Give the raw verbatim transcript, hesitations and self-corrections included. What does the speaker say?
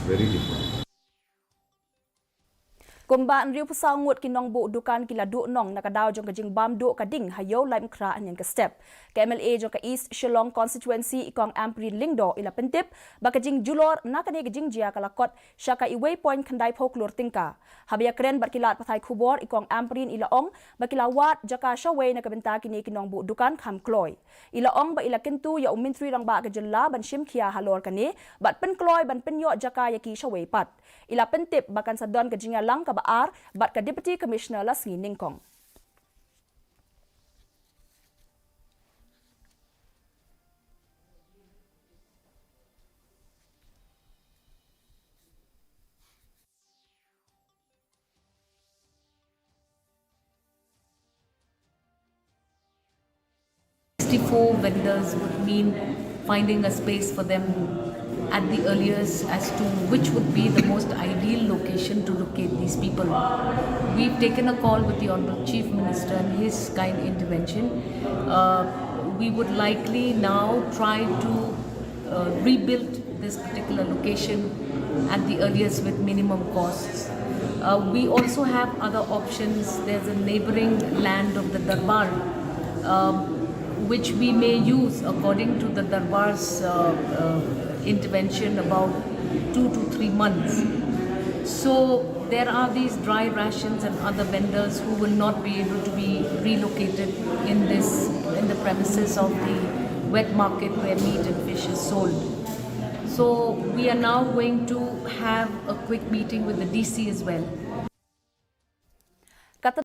Very different. Kumba hynriewphew saw ngut ki nongbuh dukan ki la duh nong na ka daw jong ka jingbam duh ka ding ha Ïew Laitumkhrah hynnin ka step. Ka M L A jong ka East Shillong Constituency, i Kong Ampareen Lyngdoh, i la pyntip ba ka jingjulor na kane ka jingjia ka la kot sha ka iwei point khyndai phew klur tyngka. Haba ïakren bad ki lad pathai khubor, i Kong Ampareen i la ong ba ki la wad jaka shawei na ka bynta kine ki nongbuh dukan kham kloi. I la ong ba i la kyntu ïa u Myntri Rangbah ka jylla ban shim khia halor kane bad pynkloi ban pynïoh jaka ïa ki shawei pat. I la pyntip ba kan sa don ka jingïalang kaba ar bad ka Deputy Commissioner la sngi nyngkong. Sixty-four vendors would mean finding a space for them at the earliest as to which would be the most ideal location to locate these people. We've taken a call with the Honorable Chief Minister and his kind intervention. Uh, we would likely now try to uh, rebuild this particular location at the earliest with minimum costs. Uh, we also have other options. There's a neighboring land of the Darbar, um, which we may use according to the Darbar's uh, uh, intervention, about two to three months. So there are these dry rations and other vendors who will not be able to be relocated in this, in the premises of the wet market where meat and fish is sold. So we are now going to have a quick meeting with the D C as well,